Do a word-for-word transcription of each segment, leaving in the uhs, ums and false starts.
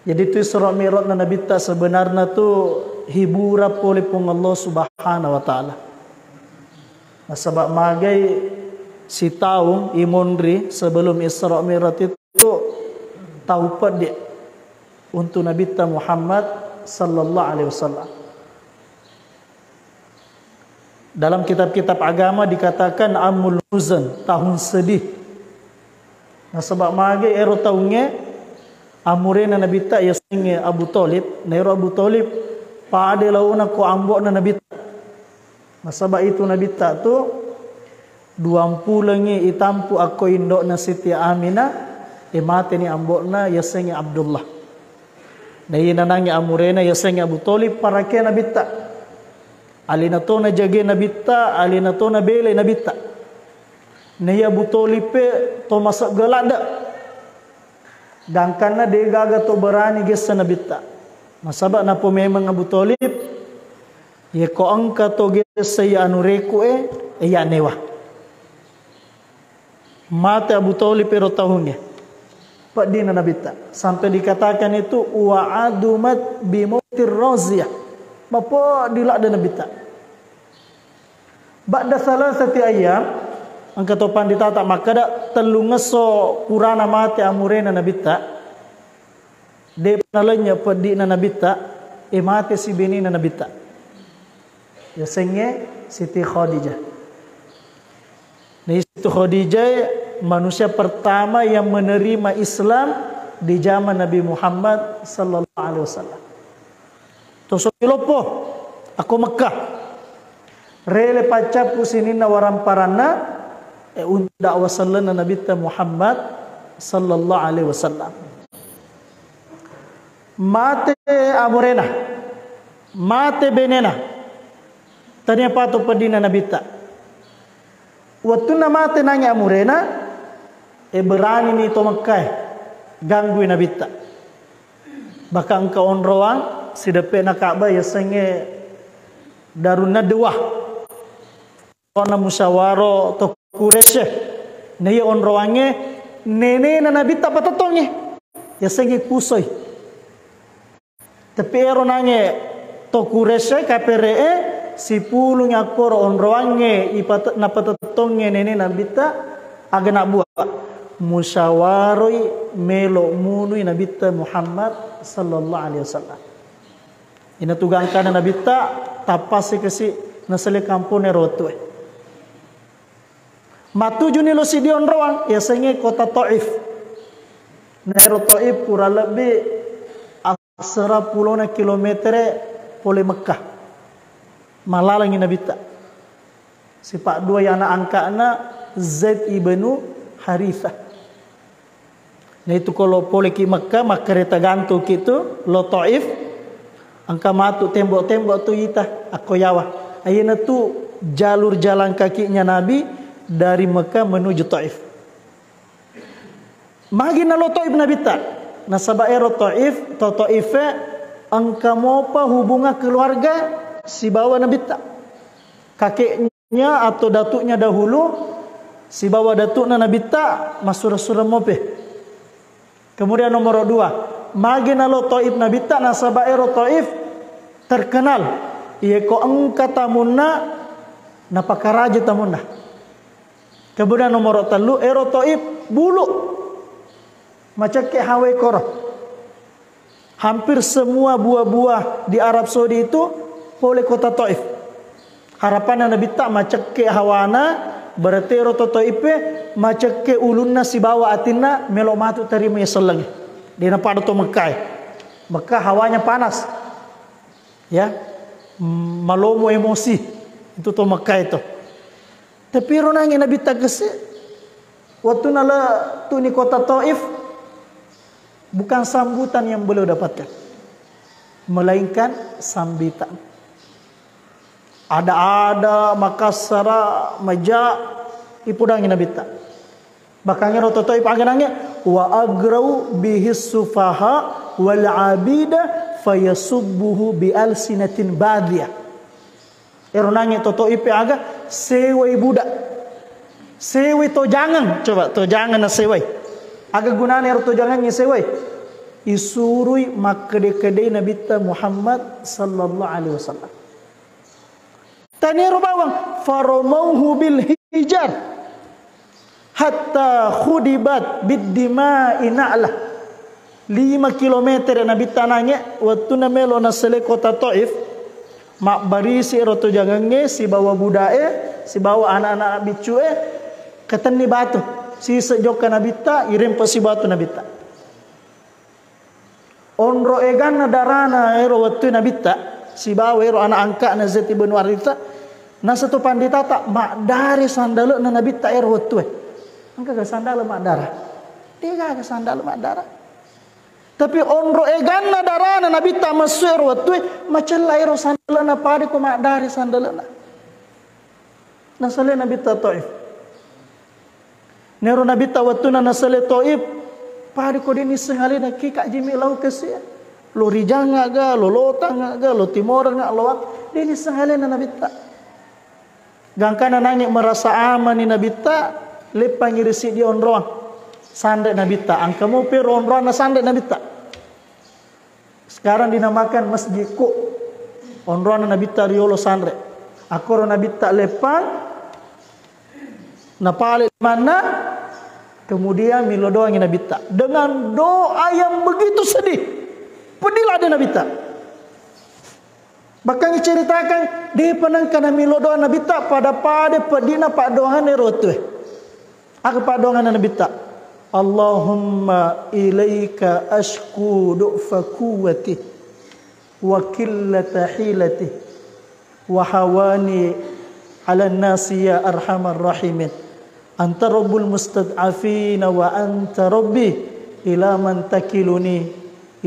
Jadi tu Isra Mi'rajna Nabitta sebenarna tu hiburan pole Puang Allah Subhanahu wa Ta'ala. Nasaba magai sitaung imonri sebelum Isra Mi'raj itu tau peddi untuk Nabitta Muhammad sallallahu alaihi wasallam. Dalam kitab-kitab agama dikatakan amul huzan, tahun sedih. Nasaba mage ero taungnge amurena Nabitta yasengnge Abu Thalib, na ero Abu Thalib pade laona ko ambo'na Nabitta. Nasaba itu Nabitta tu duampulengngi itampu akko indo'na Siti Aminah, e mateni ambo'na yasengnge Abdullah. Na iyanangnge amurena yasengnge Abu Thalib, parakea Nabitta. Alena to najage Nabitta, alena to nabelai Nabitta. Na iya Abu Thalib e to masegga ladde. Gangkanna de gaga to berani gessa Nabitta. Nasaba napo memang Abu Thalib, yeko engka to gessa iya anureku e, iya newa. Mate Abu Thalib ero tahungnge. Peddina Nabitta. Sampai dikatakan itu, "Wa adumat bimautir raziyah." Mapeddi ladde Nabitta. Ba'da salasati ayyam, engka to panditata makkeda tellungesso purana mate amurena Nabitta. Depa nalennye peddi'na Nabitta, e mate sibenena Nabitta. Yasengnge Siti Khadijah. Nah, Siti Khadijah manusia pertama yang menerima Islam di zaman Nabi Muhammad sallallahu alaihi wasallam. Tosoki loppo, akko Mekkah. Rele paccappu sininna waramparanna, e, untuk dakwah sellenna Nabitta Muhammad sallallahu alaihi wasallam. Mate amurena, mate benena, tania pato peddina Nabitta. Wettunna mate nangi amurena, e, beranini to Mekkae ganggui Nabitta. Bahkan engka onroang sideppe'na Ka'bah yasengnge Darun Nadwah. Ona musyawaro to Quraisy. Na iya onroangnge nenena Nabitta patettongnge. Yasengnge Qusay. Tapi ero nange to Quraisy kapere'e sipulung akkoro onroangnge ipate-, napatettongnge nenena Nabitta aga nabbua. Musyawaroi melo munui Nabitta Muhammad sallallahu alaihi wasallam. Ina tu gangkana Nabitta, tappasi kasi nasele kampone rotue. Matujuni lo sidi onroang, yasengnge kota Taif. Naero Taif kurang lebbi asera pulona kilometere pole Mekkah. Malalangi Nabitta. Sipadduai anak angka'na Zaid ibnu Harithah. Naitu ko lo poleki Mekkah, makkareta gantuki tu lo Taif, engka matu tembok-tembok tu ita akko yawa. Ayenatu jalur jalan kakinya Nabi dari Mekkah menuju Taif. Magi nalo Taif Nabitta, nasaba ero Taif, to Taife engka mopa hubungan keluarga sibawa Nabitta. Kakeknya atau datuknya dahulu sibawa datukna Nabitta massura-sura mope. Kemudian nomor dua, magi nalo Taif Nabitta, nasaba ero Taif terkenal. Iye ko engka tamunna, napakaraja tamunna. Kemudian nomor tellu, ero Taif bulu. Macekke hawai koro. Hampir semua buah-buah di Arab Saudi itu pole kota Taif. Harapanna Nabitta macekke hawana, berarti ero to Taife macekke ulunna sibawa atinna melo matu tarima iya sellengnge. Dena pada to Mekkae. Mekkah hawanya panas. Ya. Malomo emosi. Itu to Mekkae to. Tapi ero nange Nabitta kese, waktu nala tuni kota Taif, bukan sambutan yang beliau dapatkan, melainkan sambitan. Ada-ada, makassara, maja, ipudangi Nabitta. Bahkan ero to Taif aga nange, "Wa agrau bihi sufaha wal abida fayasubbuhu bi alsinatin badiyah." Ero nange to Taife aga, sewai budak. Sewai tojangeng, coba tojangeng na sewai. Aga gunana ero tojangeng sewai? Isurui makkede-kedei Nabitta Muhammad sallallahu alaihi wasallam. Taniro bawang, faromauhu bil hijar hatta khudibat bid dima'i na'lah. Lima kilometer Nabitta nange, wettunna melo nasele kota Taif, mabbarisi ero to jangengnge sibawa budae, sibawa anak-anak biccue, ketenni batu. Sise jokka Nabitta, irempe sibatu Nabitta. Onro eganna darana ero wettue Nabitta, sibawa ero anak angka'na Zaid ibn Haritha, nasatu panditata, maddare sandale'na Nabitta ero wettue. Engkaga sandale maddara? Degaga sandale maddara. Tapi onro eganna darana Nabitta messu ero wettue, macella ero sandale'na, pada ko maddare sandale'na. Nasale Nabitta Taif. Nero Nabitta wettunna nasale Taif, pada ko de nisseng alena, ki kajimi lao kese. Lo Rijang aga, lo Lotang aga, lo Timoreng aga, lo Wak-, de nisseng alena Nabitta. Gangkana nange merasa amani Nabitta, leppangi ri siddi onroang. Sanre Nabitta, angka mopi ro onroang na sanre Nabitta. Sekarang dinamakan Masjid Qub. Onrona Nabitta riolo sanre. Akkoro Nabitta leppang, napale limanna, kemudian milo doangi Nabitta dengan doa yang begitu sedih. Pedih lade Nabitta. Bahkan diceritakan, depa nengka namilo doa Nabitta, pada-pada pedihna paddoanganna ero wettue. Aga paddoanganna Nabitta? Allahumma ilaika ashku du'fa quwwati wa qillata hilati wa hawani ala nasi ya arhamar rahimin. Anta rabbul mustad'afina wa anta rabbi, ila man takiluni,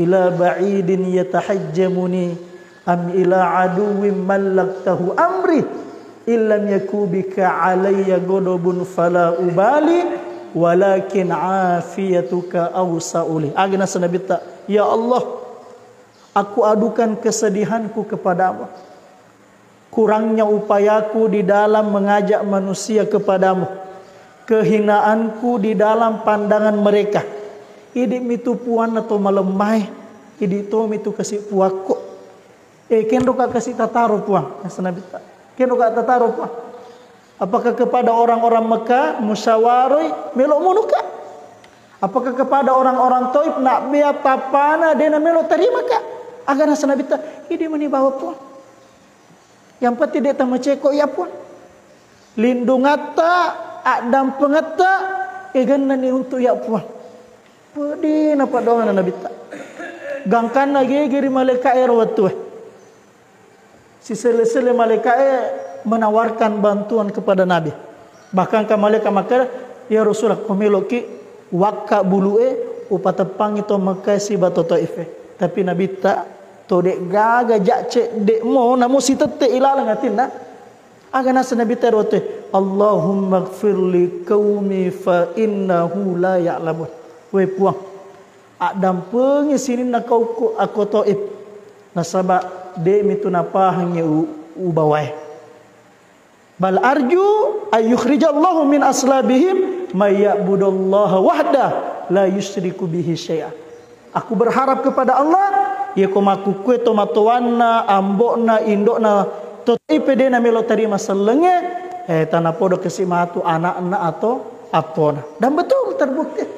ila ba'idin yatahajjamuni, am ila aduwwin mallaktahu amri, illam yaku bika alayya ghadabun fala ubali, walakin afiyatuka awsa'u li. Aga naseng Nabitta, ya Allah, aku adukan kesedihanku kepadamu. Kurangnya upayaku di dalam mengajak manusia kepadamu. Kehinaanku di dalam pandangan mereka. Idi mitu puanna to malemmae. Idi to mitu kasi puakko. Eh, kenroka kasi tataro puang. Naseng Nabitta. Kenroka tataro puang. Apakah kepada orang-orang Mekah musyawaroi melo munuka? Apakah kepada orang-orang Taif nak bea papana dena melo tarimaka? Aga naseng Nabitta. Idi meni bawa puang. Yang penting de' tamaceko iya Puang. Lindungatta, addampengetta, egannani untuk iya Puang. Pedina paddoanganna Nabitta. Gangkanna gigi ri malaika ero wettue. Siselle-selle malaika e menawarkan bantuan kepada Nabi. Bahkan ka malaika makkeda, "Ya Rasulullah, ko meloki wakka bulu e, upateppangi to Mekah siba to Taif e." Tapi Nabitta to de' gaga ja cedde' mo, namo sitette ilaleng atinna. Aga naseng Nabitta ero wettue, "Allahumma gfir li qaumi fa innahu la ya'lamun." We Puang, addampengi sininna kauku akko Taif, nasaba de' mitu napahangi u-, ubawae. Bal arju ay yukhrijallahu min aslabihim may ya'budullaha wahda la yusyriku bihi syai'a. Aku berharap kepada Allah, iya ko makkukkue to matoanna, ambo'na, indo'na, to Taif e de' namelo tarima sellengnge, eh, tanapodo kasi matu ana'na atau appona. Dan betul terbukti.